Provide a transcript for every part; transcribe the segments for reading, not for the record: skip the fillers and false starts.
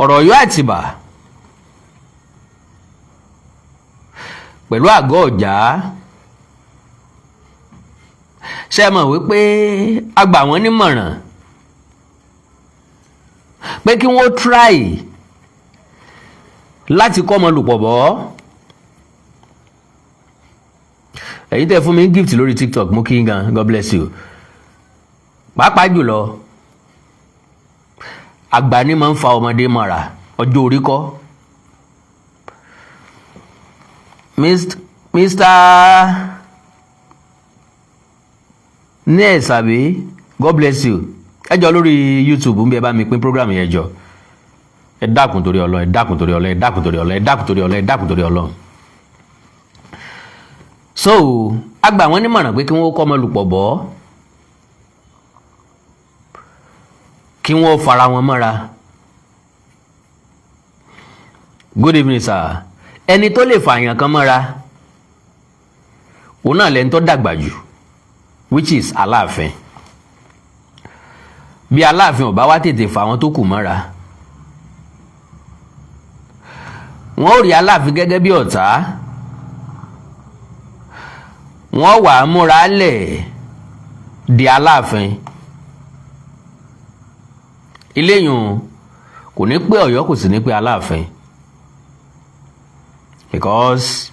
Ọ̀rọ̀ Ọ̀yọ́ Àtìbà pẹ̀lú Àgọ́ Ọ̀já, ṣe mọ̀ wípé a gbà wọ́n nímọ̀ràn pé kí wọ́n try láti kọ́ ọmọ lùpọ̀ bọ́. Ẹ̀yin tẹ́ fún mi gift lórí TikTok, mo kí n gan, God bless you. Pàápàá jùlọ, àgbà ni máa ń fa ọmọdé mọ́ra, ọjọ́ orí kọ́. Mr. Ness àbí, God bless you. Ẹ jọ, lórí YouTube ń bí, ẹ bá mi pín program yẹn jọ. Ẹ dákun torí Ọlọ́run, ẹ dákun torí Ọlọ́run, ẹ dákun torí Ọlọ́run, ẹ dákun torí Ọlọ́run, ẹ dákun torí Ọlọ́run. So a gbà wọ́n nímọ̀ràn pé kí wọ́n kọ́ ọmọ lùpọ̀ bọ́, kí wọ́n fara wọn mọ́ra. Good evening, sir. Ẹni tó lè fààyàn kan mọ́ra, òun náà lẹni tó dàgbà jù, which is Aláàfin. Bí Aláàfin ò bá wá tètè fà wọn tó kù mọ́ra, wọ́n ò rí Aláàfin gẹ́gẹ́ bí ọ̀tá, wọ́n wà á múra lẹ̀ di Aláàfin. Iléyùn kò ní pé Ọ̀yọ́, kò sì ní pé Aláàfin, because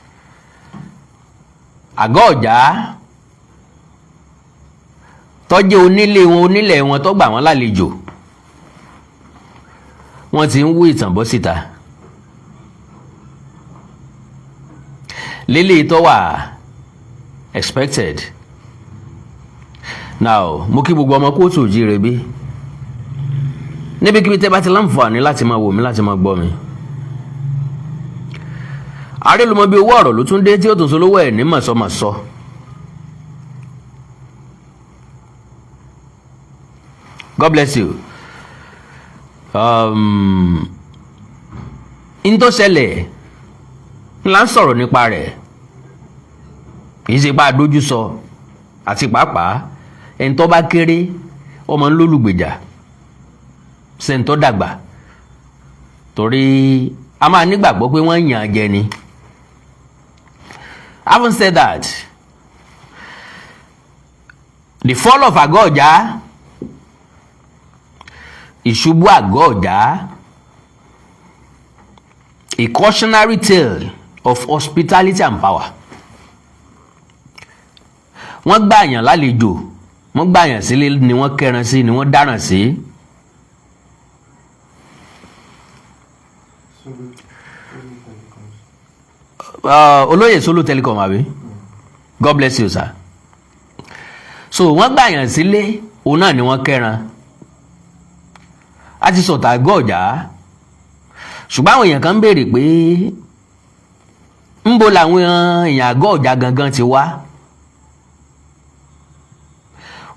Àgọ́ Ọ̀já tó jẹ́ onílé wọn, onílẹ̀ wọn tó gbà wọ́n lálejò, wọ́n ti ń wú ìtàn bọ́ síta lélẹ̀ tó wà expected. Now, mo kí gbogbo ọmọ kóòtù òjíire bí níbikíbi tẹ́ bá ti láǹfààní láti máa wò mí, láti máa gbọ́ mi. Arélùmọ́ bí owó ọ̀rọ̀ ló tún dé tí ó tún solówó ẹ̀ ní mọ̀sọ́mọ̀sọ́. God bless you. N tó ṣẹlẹ̀ ńlá ń sọ̀rọ̀ nípa rẹ̀, kì í ṣe pa àdójú sọ, àti pàápàá ẹni tó bá kéré, ọmọ ń lólùgbèjà sẹ́ni tó dàgbà, torí a máa nígbàgbọ́ pé wọ́n yàn án jẹ ni. Having said that, the fall of Àgọ́ Ọ̀já, ìṣubú Àgọ́ Ọ̀já, a cautionary tale of hospitality and power. Wọ́n gbàyàn lálejò, wọ́n gbàyàn sílé ni wọ́n kẹran sí ni wọ́n dáràn sí. Solo Telecoms. Olóyè Solo Telecom àbí, God bless you, sir. So wọ́n gbàyàn sílé, òun náà ni wọ́n kẹran. A ti sọ̀tà Àgọ́ Ọ̀já, ṣùgbọ́n àwọn èèyàn kan ń béèrè pé ńbo làwọn èèyàn Àgọ́ Ọ̀já gangan ti wá.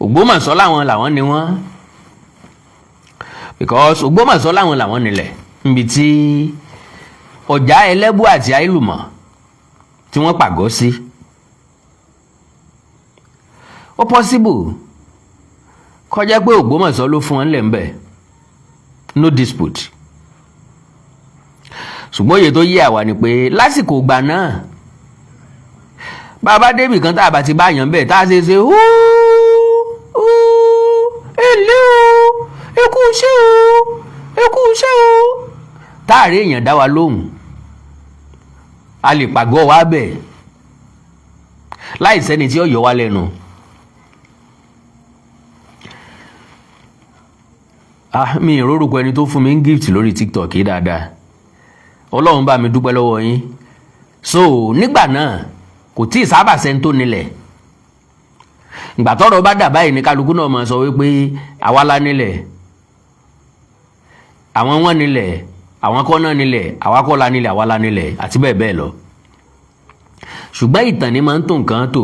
Ògbómọ̀ṣọ́ làwọn làwọn ni wọ́n, because Ògbómọ̀ṣọ́ làwọn làwọn nílẹ̀ níbi tí Ọ̀já Ẹlẹ́bù àti Àìlùmọ̀ tí wọ́n pàgọ́ sí. Ó possible kó jẹ́ pé Ògbómọ̀ṣọ́ ló fún wọn lẹ̀ ńbẹ̀, no dispute. Ṣùgbọ́n òye tó yé àwa ni pé lásìkò ìgbà náà, bàbá débì kan tá a bá ti bá yàn bẹ́ẹ̀, tá a ṣe ṣe húú húú, èlé o, ẹ kú iṣẹ́ o, ẹ kú iṣẹ́ o, táàrí èèyàn dá wa lóhùn, a lè pàgọ́ wa bẹ̀ láì sẹ́ni tí ó yọ wá lẹ́nu. Ah, mi ì rórúkọ ẹni tó fún mi ń gift lórí TikTok yìí dáadáa. Ọlọ́run bá mi dúpẹ́ lọ́wọ́ yín. So nígbà náà, kò tí ì sábà sẹ́ni tó nílẹ̀. Ìgbà tọ́rọ̀ bá dà báyìí ní kálukú náà máa sọ wípé àwa la nílẹ̀, àwọn wọn nílẹ̀, àwọn kọ́ náà nílẹ̀, àwa kọ́ la nílẹ̀, àwa la nílẹ̀, àti bẹ́ẹ̀ bẹ́ẹ̀ lọ. Ṣùgbọ́n ìtàn ni máa ń tó nǹkan tò,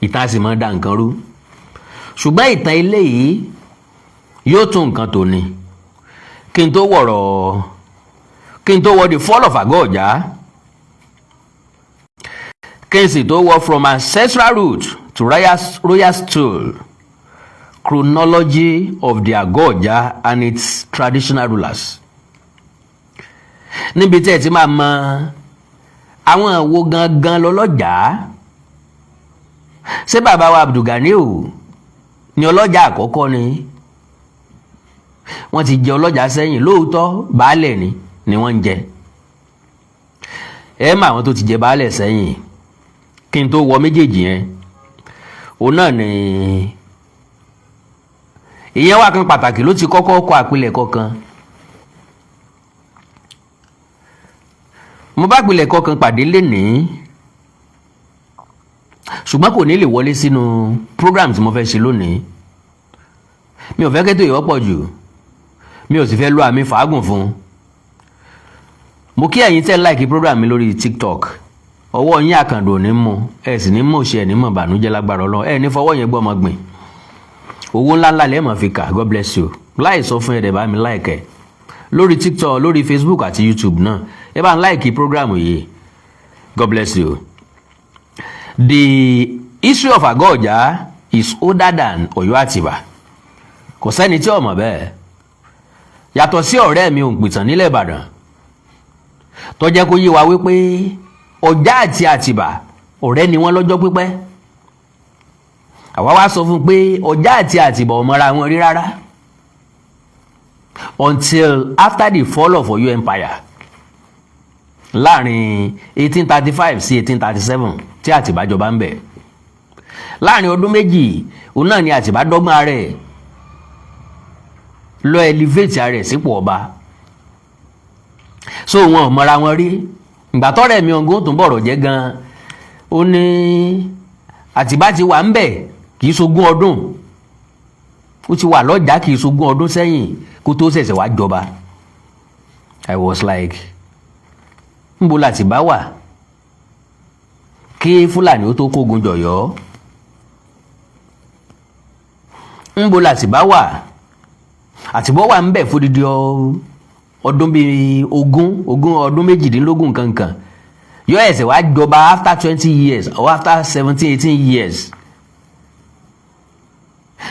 ìtàn á sì máa da nǹkan rú. Ṣùgbọ́n ìtàn eléyìí yóò tún nǹkan tò ní. Kí n tó wọ̀rọ̀, kí n tó wọ the fall of Àgọ́ Ọ̀já, kí n sì tó wọ from ancestral root to royal stool, chronology of the Àgọ́ Ọ̀já and its traditional rulers. Níbi tí ẹ ti máa mọ àwọn wo gangan lọ́lọ́jà. Ṣé bàbá wa Abdulganiu ni ọlọ́jà àkọ́kọ́ ni? Wọ́n ti jẹ ọlọ́jà sẹ́yìn lóòótọ́, baálẹ̀ ni wọ́n ń jẹ. Ẹ mọ àwọn tó ti jẹ baálẹ̀ sẹ́yìn. Kí n tó wọ méjèèjì yẹn, òun náà ni ìyẹn wà kan pàtàkì ló ti kọ́kọ́ kọ àpilẹ̀kọ kan. Mo bá àpilẹ̀kọ kan pàdé lénìí, ṣùgbọ́n kò ní lè wọlé sínú program tí mo fẹ́ ṣe lónìí. Mi ò fẹ́ kẹ́tò ìwọ́pọ̀ jù, mi ò sì fẹ́ lo àmì fàágùn fún un. Mo kí ẹ̀yin tẹ́ like program mi lórí TikTok. Ọwọ́ yín àkàndò ní mú ẹ sì ní mọ̀ ṣe ẹ̀ ní mọ̀ bànújẹ́ lágbára Ọlọ́run. Ẹ ní fọwọ́ yẹn gbọ́ ọmọ gbìn, owó ńláńlá lẹ́ẹ̀ mọ̀ fi kà. God bless you. Láì sọ fún ẹ dẹ̀ bá mi like ẹ lórí TikTok, lórí Facebook àti YouTube náà. Ẹ bá ń like program yìí. God bless you. The history of Àgọ́ Ọ̀já is older than Ọ̀yọ́ Àtìbà. Kò sẹ́ni tí ò mọ̀ bẹ́ẹ̀, yàtọ̀ sí ọ̀rẹ́ mi òǹpìtàn nílẹ̀ Ìbàdàn tó jẹ́ kó yé wa wípé Ọ̀já àti Àtìbà, ọ̀rẹ́ ni wọ́n lọ́jọ́ pípẹ́. Àwa wá sọ fún un pé Ọ̀já àti Àtìbà ò mọra wọn rí rárá until after the fall of Ọ̀yọ́ Empire láàrin 1835 sí 1837 tí Àtìbà jọba ń bẹ̀. Láàrin ọdún 2, òun náà ni Àtìbà dọ́gbọ́n ara ẹ̀ lọ elevate ara ẹ̀ sípò ọba. So wọn ò mọra wọn rí. Ìgbà tọ́rẹ̀ mi ọ̀gùn tó ń bọ̀rọ̀ jẹ́ gan, ó ní Àtìbá ti wà ń bẹ̀ kì í ṣogún ọdún, ó ti wà lọ́jà kì í ṣogún ọdún sẹ́yìn kó tó ṣẹ̀ṣẹ̀ wá jọba. I was like, ńbo l'Àtìbá wà kí Fúlàní ó tó kógun jọ̀yọ́? Ńbo l'Àtìbá wà? Àtìbá wà ń bẹ̀ fódìdí ọdún bíi 20, 20 ọdún, 18 kankan, yóò ẹsẹ̀ wá jọba after 20 years or after 17, 18 years.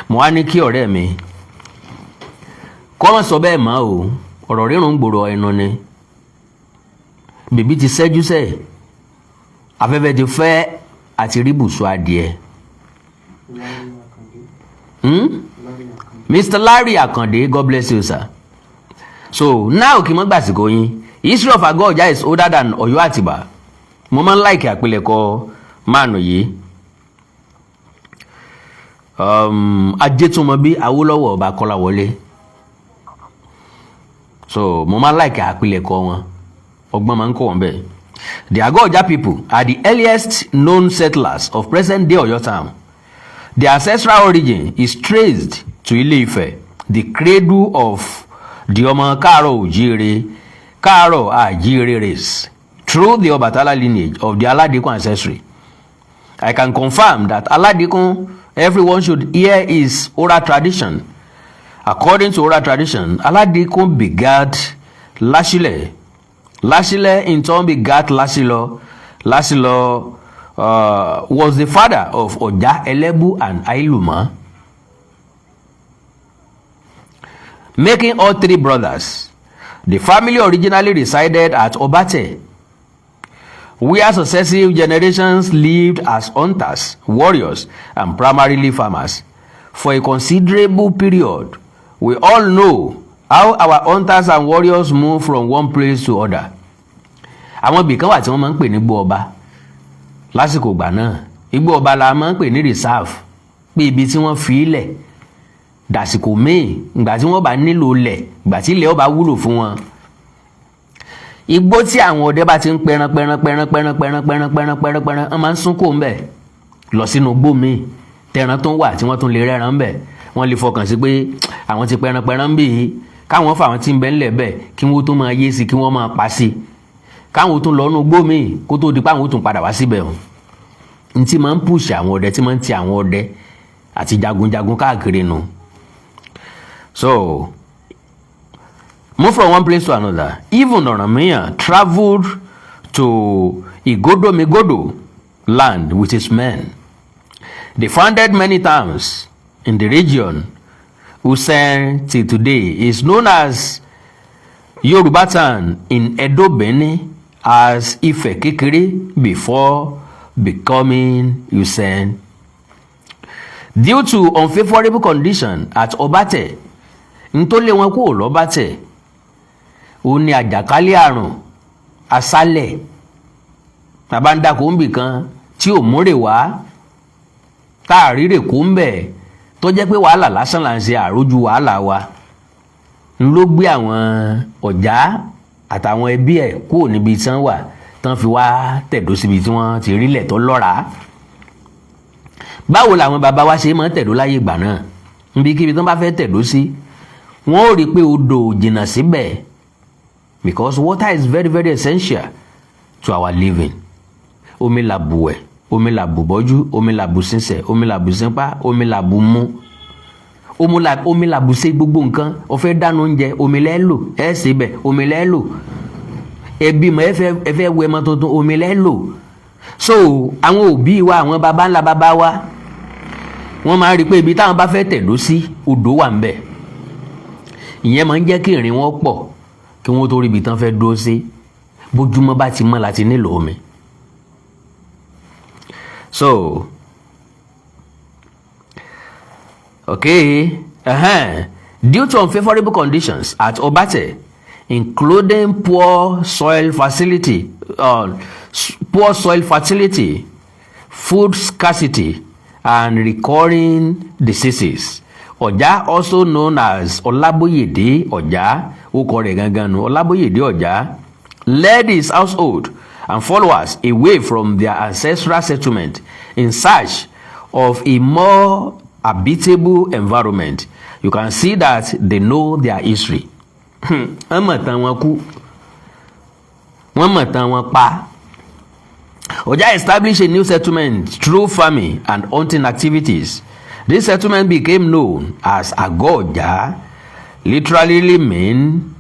Mo wá ní kí ọ̀rẹ́ mi kọ́ mọ̀ sọ bẹ́ẹ̀ mọ́ o. Ọ̀rọ̀ rírun gbòòrò ẹnu ni bèbí ti ṣẹ́jú sẹ́, afẹ́fẹ́ ti fẹ́ àti rí bùsùn adìẹ. Larry Akande. Hmm? Larry Akande. Mr. Larry Akande, God bless you, sir. So now, kí n mọ́ gbàsìkò yín. History of Àgọ́ Ọ̀já is older than Ọ̀yọ́ Àtìbà. Mo máa ń like àpilẹ̀kọ máàlù yìí. Ajétúmọ̀bí Awólọ́wọ̀, Ọba Kọ́láwọlé. So mo máa ń like àpilẹ̀kọ wọn, ọgbọ́n máa ń kọ́ wọn bẹ́ẹ̀. The Àgọ́ Ọ̀já people are the earliest known settlers of present-day Ọ̀yọ́ town. Their ancestral origin is traced to Ilé-Ifẹ̀, the cradle of the ọmọ káàárọ̀ òjíire, káàárọ̀ àjíire race, through the Ọbàtálá lineage of the Aládìkún ancestry. I can confirm that Aládìkún everyone should hear is oral tradition. According to oral tradition, Aládìkún begat Lásílẹ̀. Lásílẹ̀ in turn begat Lásìlọ. Lásìlọ was the father of Ọ̀já Ẹlẹ́bú and Ailùmọ́, making all three brothers. The family originally resided at Obate, where successive generations lived as hunters, warriors, and primarily farmers for a considerable period. We all know how our hunters and warriors move from one place to other. Àwọn ibì kan wà tí wọ́n máa ń pè ní igbó ọba lásìkò ìgbà náà. Igbó ọba la máa ń pè ní reserve, pé ibi tí wọ́n fi í lẹ̀ dàsìkò míì, ìgbà tí wọ́n bá nílò lẹ̀, ìgbà tí ilẹ̀ ọba wúlò fún wọn. Igbó tí àwọn ọdẹ bá ti ń pẹran pẹran pẹran pẹran pẹran pẹran pẹran pẹran pẹran, wọ́n máa ń sún kó ń bẹ̀ lọ sínú igbó míì tẹran tó ń wà tí wọ́n tún lè rẹ́ran ń bẹ̀. Wọ́n lè fọkàn sí pé àwọn ti pẹran pẹran ń bì í, káwọn fà àwọn tí ń bẹ ńlẹ̀ bẹ̀, kí wọ́n tó máa yé sí, kí wọ́n máa pa sí, káwọn tún lọ nú igbó míì kó tó di pé àwọn tún padà wá síbẹ̀. Hàn ntí máa ń push àwọn ọdẹ, tí máa ń ti àwọn ọdẹ àti jagunjagun káàkiri nù. So move from one place to another. Even Ọ̀rànmíyàn travelled to Igodomigodo land with his men. They founded many towns in the region. Usen till today is known as Yoruba town in Edo Benin as Ife Kekere before becoming Usen. Due to unfavourable condition at Obate, n tó lé wọn kúrò lọ́bàtẹ̀ ó ní àjàkálẹ̀ àrùn aṣálẹ̀ tàbá ń dako ń bì kan tí ò múrè wá, tá a rírè kó ń bẹ̀, tó jẹ́ pé wàhálà lásán là ń ṣe, àrójú wàhálà wa ń ló gbé àwọn Ọ̀já àtàwọn ẹbí ẹ̀ kúrò níbi tí wọ́n wà, tán fi wá tẹ̀dó síbi tí wọ́n ti rílẹ̀ tó lọ́ràá. Báwo làwọn bàbá wa ṣe máa ń tẹ̀dó láyé ìgbà náà? Níbikíbi tí wọ́n bá fẹ́ tẹ̀dó sí, wọ́n ó rí i pé odò ò jìnnà síbẹ̀, because water is very, very essential to our living. Omi là bùwẹ̀, omi là bùbọ́jú, omi là bùsínsẹ̀, omi là bùsínpá, omi là bùmú, omi là bùsẹ̀ gbogbo nǹkan. O fẹ́ dáná oúnjẹ, omi lẹ́ lò. Ẹ ṣe bẹ̀, omi lẹ́ lò. Ẹbí mọ̀, ẹ fẹ́ wẹ ọmọ tuntun, omi lẹ́ lò. So àwọn òbí wa, àwọn baba ńlá baba wa, wọ́n máa ń rí i pé ibi táwọn bá fẹ́ tẹ̀dó sí, odò wà ń bẹ̀. Ìyẹn máa ń jẹ́ kí ìrìn wọn pọ̀ kí wọ́n tó rí ibi tán fẹ́ dúró sí. Bójúmọ́ bá ti mọ́ láti nílò omi. So okay, due to unfavourable conditions at Obate, including poor soil fertility, food scarcity and recurring diseases, Ọ̀já, also known as Ọlábóyèdé Ọ̀já, orúkọ rẹ̀ gangan nu Ọlábóyèdé Ọ̀já, led his household and followers away from their ancestral settlement in search of a more habitable environment. You can see that they know their history. Wọ́n mọ̀ tán wọn kú, wọ́n mọ̀ tán wọn pa. Ọ̀já established a new settlement through farming and hunting activities. This settlement became known as Àgọ́ Ọ̀já, literally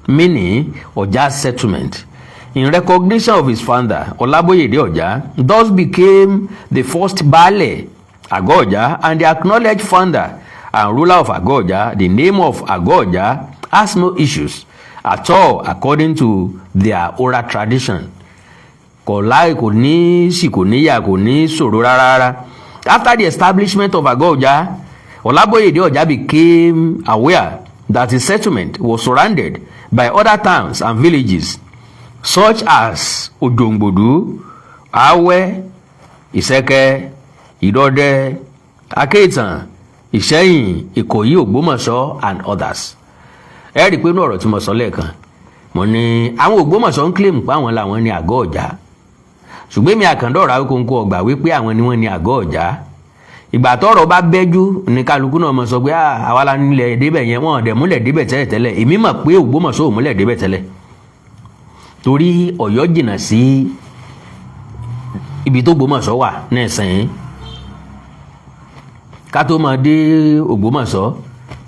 meaning Ọ̀já settlement. In recognition of his founder, Olaboyede Ọ̀já, thus became the first Baale Àgọ́ Ọ̀já and the acknowledged founder and ruler of Àgọ́ Ọ̀já. The name of Àgọ́ Ọ̀já has no issues at all according to their oral tradition. Kò láì, kò ní sì, kò níyà, kò ní ṣòro rárá rárá. After the establishment of Àgọ́ Ọ̀já, Olaboyede Ọ̀já became aware that his settlement was surrounded by other towns and villages such as Òjòǹgbòdú, Awẹ́, Ìsẹ́kẹ́, Ìdọdẹ, Akéìtàn, Ìṣẹ́yìn, Ìkòyí, Ògbómọ̀ṣọ́ and others. Ẹ rí i pé inú ọ̀rọ̀ tí mo sọ lẹ́ẹ̀kan, mo ní àwọn Ògbómọ̀ṣọ́ ń claim pé àwọn làwọn ní Àgọ́ Ọ̀já, ṣùgbọ́n èmi Àkàndọ̀rọ̀ Awíkonko ọgbà wípé àwọn ni wọ́n ní Àgọ́ Ọ̀já. Ìgbà tọ́rọ̀ bá bẹ́jú ní kálukú náà mọ̀ sọ pé àwa la nílẹ̀ débẹ̀ yẹn. Wọ́n dẹ̀ múlẹ̀ débẹ̀ tẹ́lẹ̀ tẹ́lẹ̀. Èmi mọ̀ pé Ògbómọ̀ṣọ́ ò múlẹ̀ débẹ̀ tẹ́lẹ̀, torí Ọ̀yọ́ jìnnà sí ibi tó Ògbómọ̀ṣọ́ wà ní ẹ̀sìn. Ká tó máa dé Ògbómọ̀ṣọ́,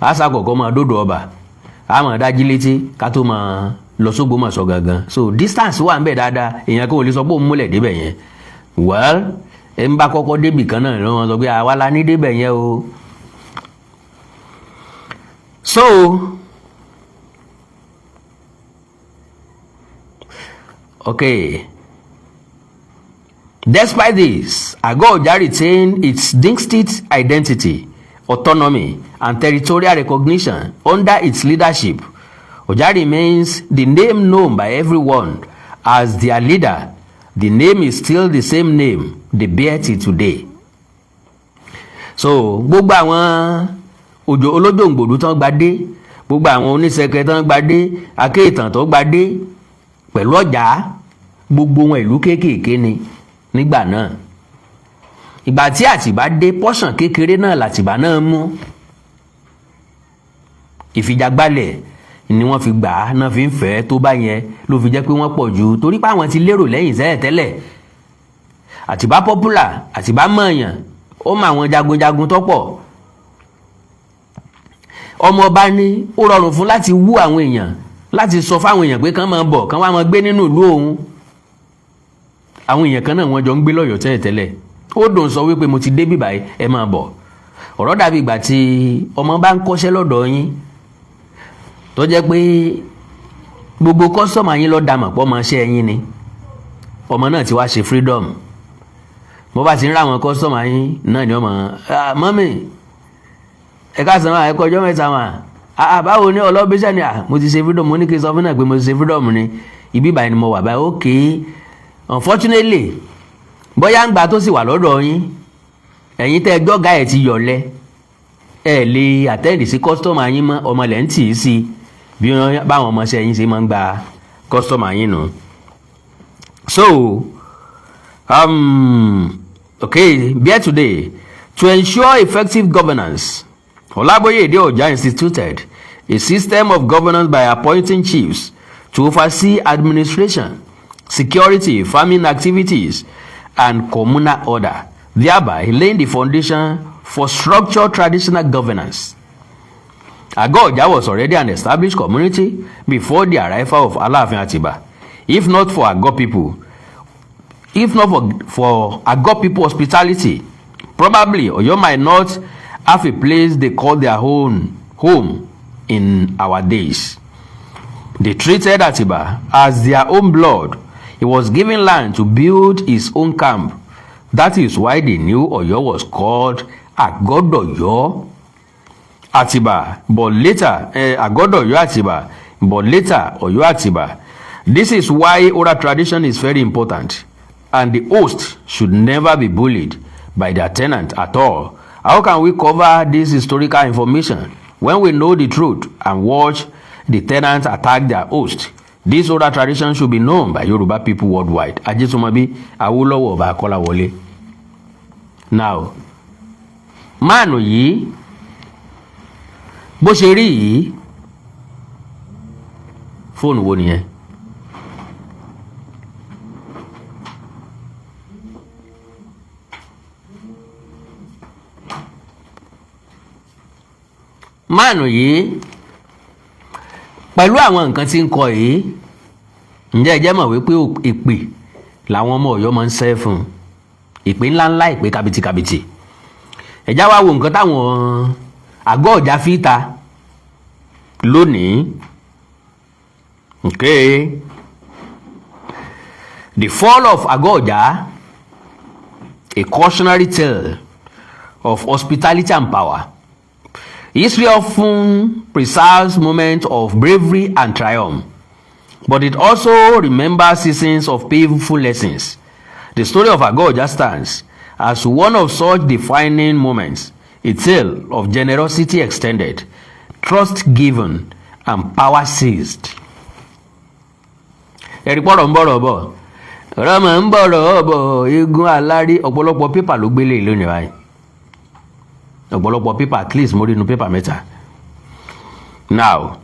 àṣà kọ̀ọ̀kan máa dódò ọba, a máa dájí létí ká tó máa lọ sógbómọ̀ṣọ́ gangan. So distance wà ń bẹ̀ dáadáa. Èèyàn kò lè sọ pé òun múlẹ̀ débẹ̀ yẹn. Well, ẹ ń bá kọ́kọ́ débì kan náà ló wọ́n sọ pé àwa la ní débẹ̀ yẹn o. So okay. Despite this, Àgọ́ Ọ̀já retained its distinct identity, autonomy, and territorial recognition under its leadership. Ọ̀já remains the name known by everyone as their leader. The name is still the same name they bear till today. So gbogbo àwọn òjò olójòǹgbòdú tán gba dé, gbogbo àwọn oníṣẹ̀kẹ̀ tán gba dé, Akéìtàn tó gba dé pẹ̀lú Ọ̀já, gbogbo wọn ìlú kéékèèké ni nígbà náà. Ìgbà tí Àtìbá dé, portion kékeré náà làtìbá náà mú. Ìfijagbálẹ̀ ni wọ́n fi gbà á náà fi ń fẹ́ tó bá yẹn, ló fi jẹ́ pé wọ́n pọ̀ jù, torí pé àwọn ti lérò lẹ́yìn sẹ́yìn tẹ́lẹ̀. Àtìbá popular, Àtìbá mọ̀ọ̀yàn, ó mọ àwọn jagunjagun tó pọ̀. Ọmọ ọba ní ó rọrùn fún láti wú àwọn èèyàn, láti sọ fáwọn èèyàn pé kán máa bọ̀, kán wá máa gbé nínú ìlú òun. Àwọn èèyàn kan náà wọ́n jọ ń gbé lọ́yọ̀ọ́ tẹ́lẹ̀tẹ́lẹ̀. Ó dùn sọ wípé mo ti dé bíbáyìí, ẹ máa bọ̀. Ọ̀rọ̀ dàbí ìgbà tí ọmọ bá ń kọ́ṣẹ́ lọ́dọ̀ yín, tó jẹ́ pé Gbogbo customer yín ló dá mọ̀ pọ́ ọmọ iṣẹ́ yín ni. Ọmọ náà ti wá ṣe freedom. Bó bá ti ń rà àwọn customer yín náà ni ọmọ, "Mummy, ẹ káàsán máa, ẹ kú ọjọ́ mẹ́ta mà. Báwo ni ọlọ́bíṣẹ́ ni?" Mo ti ṣe freedom. Mo ní kí n sọ fún náà pé mo ti ṣe freedom ni, ibi ìbàyẹn ni mo wà báyìí. Okay. Unfortunately, bóyá ń gbà tó sì wà lọ́dọ̀ yín, ẹ̀yin tẹ́ ẹ gbọ́gà ẹ̀ ti yọ̀lẹ́, ẹ lè attend sí customer yín mọ́. Ọmọ lẹ́ ń tì í sí bí wọ́n báwọn ọmọọṣẹ́ yín ṣe máa ń gba customer yín nù. So okay, bear today, to ensure effective governance, Olaboyede Oja instituted a system of governance by appointing chiefs to oversee administration, security, farming activities, and communal order, thereby laying the foundation for structured traditional governance. Ago Oja was already an established community before the arrival of Alaafin Atiba. If not for Ago people, if not for Ago people hospitality, probably Oyo might not have a place they call their own home in our days. They treated Atiba as their own blood. He was given land to build his own camp. That is why the new Oyo was called Agodoyo Atiba, but later Agodoyo Atiba, but later Oyo Atiba. This is why oral tradition is very important, and the host should never be bullied by their tenant at all. How can we cover this historical information when we know the truth and watch the tenants attack their host? This oral tradition should be known by Yoruba people worldwide. Ajetunmobi Awolowo Ọba Akọ́láwọlé. Now, máàlù yìí bó ṣe rí yìí, fóònù wo nìyẹn? Máàlù yìí pẹ̀lú àwọn nǹkan tí ń kọ yìí, ǹjẹ́ ẹ jẹ́ mọ̀ wípé èpè làwọn ọmọ Ọ̀yọ́ máa ń ṣẹ́ fún un? Ìpè ńláńlá, ìpè kàbìtìkàbìtì. Ẹ̀já wá wo nǹkan táwọn àgọ́ ọ̀já fi ta lónìí. Okay. The fall of Àgọ́ Ọ̀já, a cautionary tale of hospitality and power. History often preserves moments of bravery and triumph, but it also remembers seasons of painful lessons. The story of Àgọ́ Ọ̀já stands as one of such defining moments, a tale of generosity extended, trust given, and power seized. Ẹ̀rí pọ̀rọ̀ ń bọ̀rọ̀ bọ̀, ọ̀rọ̀ mọ̀ ń bọ̀rọ̀ bọ̀, eégún alárí. Ọ̀pọ̀lọpọ̀ pépà ló gbélé lónìí báyìí, ọ̀pọ̀lọpọ̀ pépà, at least mo rí inú pépà mẹ́ta. Now,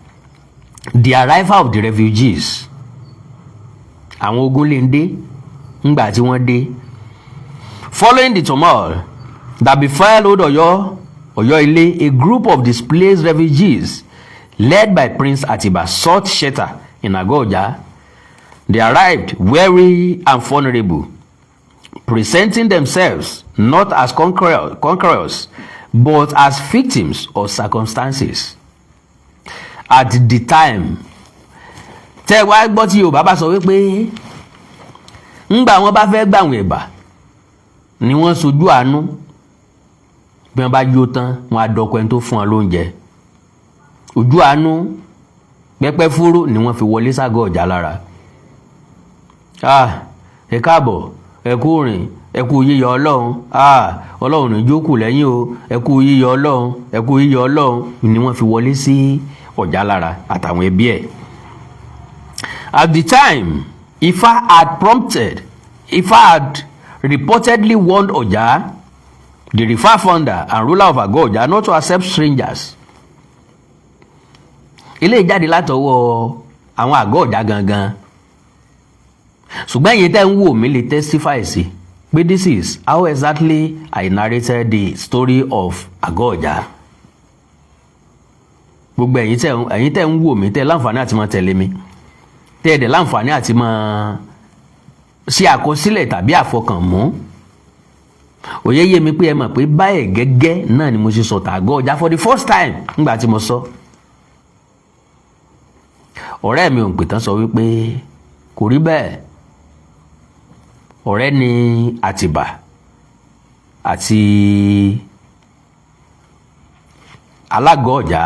the arrival of the refugees, àwọn ogun lè ń dé ńgbà tí wọ́n dé, following the turmoil that befell Old Ọ̀yọ́, Ọ̀yọ́ Ilé, a group of displaced refugees led by Prince Atiba sought shelter in Àgọ́ Ọ̀já. They arrived weary and vulnerable, presenting themselves not as conquerors but as victims of circumstances. At the time, tẹ́ ẹ wá gbọ́ tí Yorùbá bá sọ wípé ńgbà wọn bá fẹ́ gbàwọn ẹ̀bà ni wọ́n sojú àánú, bí wọ́n bá yó tán, wọn á dọkọ ẹni tó fún wọn lóúnjẹ. Ojú àánú pẹ́pẹ́ fúrú ni wọ́n fi wọlé ságọ́ ọ̀jà lára. "Ah, ẹ káàbọ̀, ẹ kú rìn, ẹ kú yíyọ Ọlọ́run. Ah, Ọlọ́run ní jókòó lẹ́yìn o. Ẹ kú yíyọ Ọlọ́run, ẹ kú yíyọ Ọlọ́run," ni wọ́n fi wọlé sí ọ̀jà lára àtàwọn ẹbí ẹ̀. At the time, Ifa had reportedly warned Ọ̀já, the Rifa founder and ruler of Àgọ́ Ọ̀já, not to accept strangers. Eléyìí jáde látọwọ́ àwọn Àgọ́ Ọ̀já gangan, ṣùgbọ́n ẹ̀yin tẹ́ ń wò mí lè testify sí pé this is how exactly I narrated the story of Àgọ́ Ọ̀já. Gbogbo ẹ̀yin tẹ́ ń wò mí, tẹ́ láǹfààní àti máa tẹ̀lé mi, tẹ́ ẹ̀ dẹ̀ láǹfààní àti máa ṣe àkọsílẹ̀ tàbí àfọkànmú, òye yé mi pé ẹ mọ̀ pé báyìí gẹ́gẹ́ náà ni mo ṣe sọ̀tà Àgọ́ Ọ̀já for the first time nígbà tí mo sọ. Ọ̀rẹ́ mi òǹpìtàn sọ wípé kò rí bẹ́ẹ̀. Ọ̀rẹ́ ni Àtìbà àti Alágọ̀ Ọ̀já.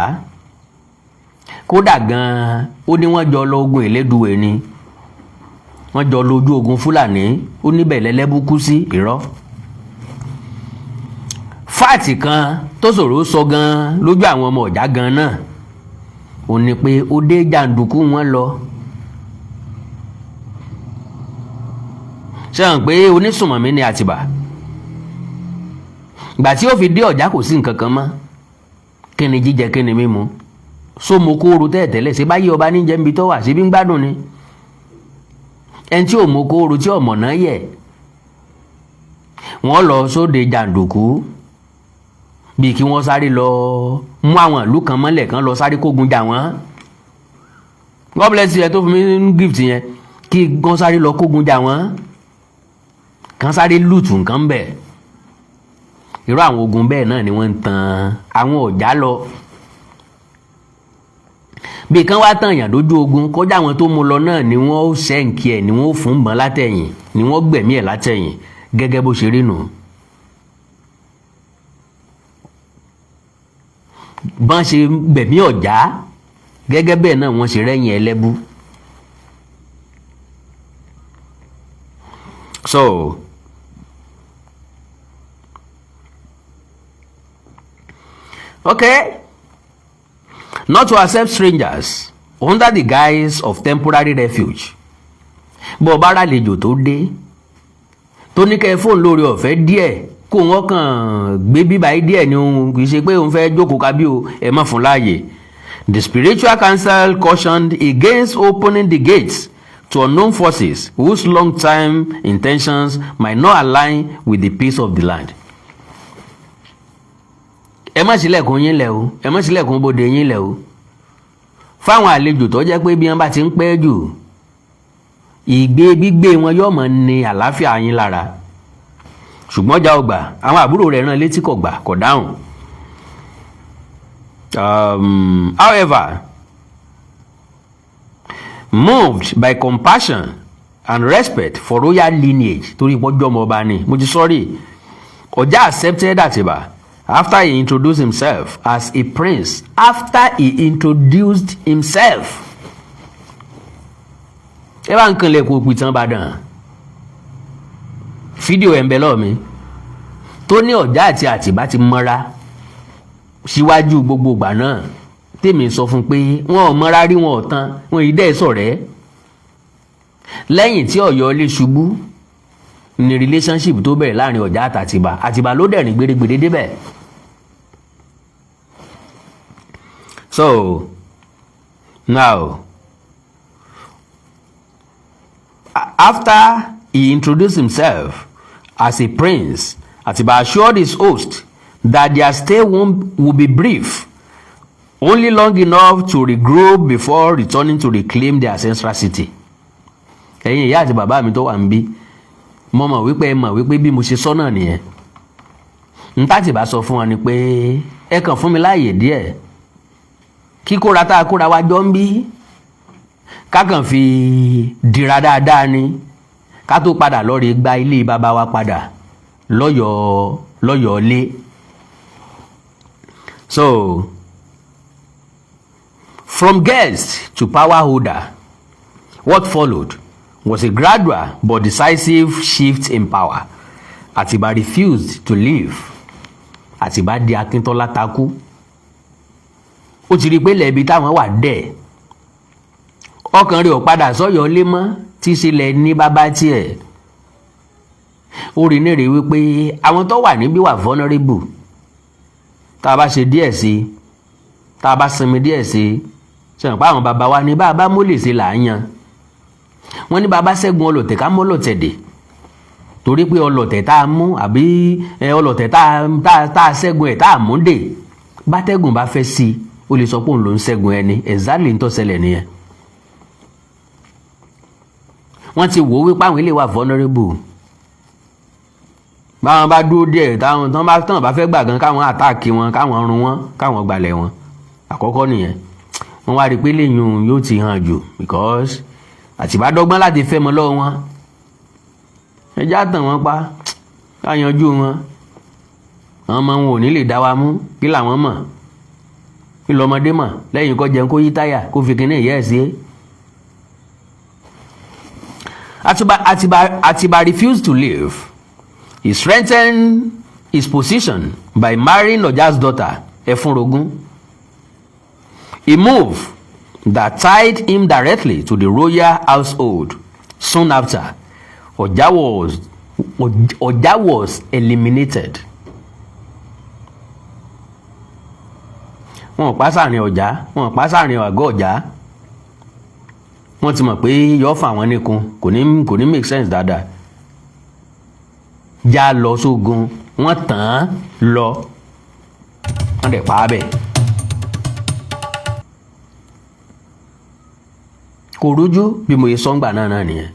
Kódà gan-an, ó ní wọ́n jọ lọ ogun Ìlédùwẹ̀ ni, wọ́n jọ lọ ojú ogun Fúlàní. Ó níbẹ̀ lẹ́lẹ́bù kú sí. Irọ́ fact kan tó ṣòro sọ gan lójú àwọn ọmọ Ọ̀já gan náà, ó ní pé ó dé jàǹdùkú wọn lọ. Ṣé hàn pé onísùnmọ̀mí ni Àtìbà? Gbà tí ó fi dé Ọ̀já, kò sí nǹkan kan mọ́. Kí ni jíjẹ? Kí ni mímu? Sómo kóoru tẹ́ẹ̀tẹ́lẹ̀ ṣe báyìí? Ọba níjẹ́ níbi tó wà, ṣe bí ń gbádùn ni. Ẹni tí ò mọ kóoru, tí ọmọ náà yẹ, wọ́n lọ sóde jàǹdùkú, bíi kí wọ́n sáré lọ mú àwọn ìlú kan mọ́lẹ̀, kan lọ sáré kógun jà wọ́n. God bless you ẹ tó fún mi ní gift yẹn. Kí wọ́n sáré lọ kógun jà wọ́n, kan sáré loot nǹkan bẹ̀. Irú àwọn ogun bẹ́ẹ̀ náà ni wọ́n ń tan àwọn Ọ̀já lọ, bí kan wá tàn yàn lójú ogun kọjá. Àwọn tó mú lọ náà ni wọ́n ó sẹ́ǹkì ẹ̀, ni wọ́n ó fún mọ́ látẹ̀yìn, ni wọ́n gbẹ̀mí ẹ̀ látẹ̀yìn, gẹ́gẹ́ bó ṣe rí nù. Bọ́n ṣe gbẹ̀mí Ọ̀já, gẹ́gẹ́ bẹ́ẹ̀ náà wọ́n ṣe rẹ́yìn Ẹlẹ́bú. So okay, not to accept strangers under the guise of temporary refuge. Bó o bá ràlejò tó dé, tó ní kẹ́ fóònù lórí ọ̀fẹ́ díẹ̀, kó wọ́n kàn gbé bíbá yìí díẹ̀ ni, òun kì í ṣe pé òun fẹ́ jókòó kábí o, ẹ má fún láàyè. The spiritual council cautioned against opening the gates to unknown forces whose long-term intentions might not align with the peace of the land. Ẹ má ṣílẹ̀kùn yín lẹ̀ o, ẹ má ṣílẹ̀kùn bodè yín lẹ̀ o fáwọn àlejò tó jẹ́ pé bí wọ́n bá ti ń pẹ́ jù, ìgbé gbígbé wọn yóò mọ̀ ní àlàáfíà yín lára. Ṣùgbọ́n ọjà ọgbà àwọn àbúrò rẹ̀ rán létí, kò gbà, kò dáhùn. However, moved by compassion and respect for royal lineage, torí ìpọ́jọ́ ọmọ ọba ni mo ti sọ́rí, Ọ̀já accepted Àtìbà after he introduced himself as a prince. After he introduced himself, ẹ bá ń kanlẹ̀ kó pìtàn Ìbàdàn, fídíò ẹ̀ ń bẹ lọ́ọ̀ mi tó ní Ọ̀já àti Àtìbá ti mọ́ra síwájú gbogbo ìgbà náà. Tèmi sọ fún pé wọn ò mọ́ra rí, wọn ò tán, wọn ì dẹ́ sọ̀rẹ́. Lẹ́yìn tí Ọ̀yọ́ lè ṣubú ní relationship tó bẹ̀rẹ̀ láàrin Ọ̀já àtàtìbà. Àtìbà ló dẹ̀rìn gbèrègbèrè débẹ̀. So now, after he introduced himself as a prince, Atiba assured his host that their stay will be brief, only long enough to regroup before returning to reclaim their ancestral city. Ẹ̀yin ìyá àti bàbá mi tó wà ń bí, mo mọ̀ wípé ẹ mọ̀ wípé bí mo ṣe sọ náà nìyẹn. N tÁtìbá sọ fún wọn ni pé ẹ kàn fún mi láàyè díẹ̀, kíkóra tá a kóra wa jọ ń bí, ká kàn fi dira dáadáa ni, ká tó padà lọ rí gba ilé bàbá wa padà lọ́yọ̀ọ́ lọ́yọ̀ọ́ lé. So from guest to power holder, what followed was a gradual but decisive shift in power. Atiba refused to leave. Atiba di Akíntọ́lá takú. Ó ti rí i pé lẹ́ẹ̀bi táwọn wà dẹ̀, ọkàn rẹ̀ ò padà sọ́yọ́ lé mọ́ tí í ṣe lẹ̀ ní bàbá tiẹ̀. Ó rí ní rí wípé àwọn tó wà níbí wà vulnerable. Tá a bá ṣe díẹ̀ sí i, tá a bá sinmi díẹ̀ sí i, ṣe hàn pé àwọn bàbá wa ní bá a bá mólè ṣe là á yan. Wọ́n ní bàbá ṣẹ́gun ọlọ̀tẹ̀, ká mọ́ ọlọ̀tẹ̀ dè, torí pé ọlọ̀tẹ̀ tá a mú àbí ọlọ̀tẹ̀ tá a ṣẹ́gun ẹ̀ tá a mú dè, bátẹ́gùn bá fẹ́ sí i, ó lè sọ pé òun ló ń ṣẹ́gun ẹni. Exactly ń tó ṣẹlẹ̀ nìyẹn. Wọ́n ti wò ó wípé àwọn ilé wà vulnerable. Báwọn bá dúró díẹ̀, táwọn tán bá tán bá fẹ́ gbà gan, káwọn attack wọn, káwọn run wọn, káwọn gbalẹ̀ wọn. Àkọ́kọ́ nìyẹn. Wọ́n wá rí i pé lẹ́yìn yóò ti hàn jù because Àtìbá dọ́gbọ́n láti fẹ́ mọ́ lọ́wọ́ wọn. Ẹjá tàn wọ́n pa, ká yanjú wọn. Àwọn ọmọ wọn ò ní lè dá wa mú. Kí làwọn mọ̀? Kí lọ́mọdé mọ̀ lẹ́yìn kó jẹun, kó yí táyà, kó fi kíní ìyá ẹ̀ sí? Atiba refused to leave. He strengthened his position by marrying Oja's daughter, Efunrogun. A move that tied him directly to the royal household. Soon after, Oja was eliminated. Wọn ò pa sáàrin ọjà, wọn ò pa sáàrin àgọ́ ọjà. Wọ́n ti mọ̀ pé yọ fà wọ́n nìkun, kò ní make sense dáadáa. Já lọ sógun, wọ́n tàn án lọ, wọ́n dẹ̀ pa á bẹ̀. Kò rújú bí mo yẹ sọ́ngbà náà nìyẹn.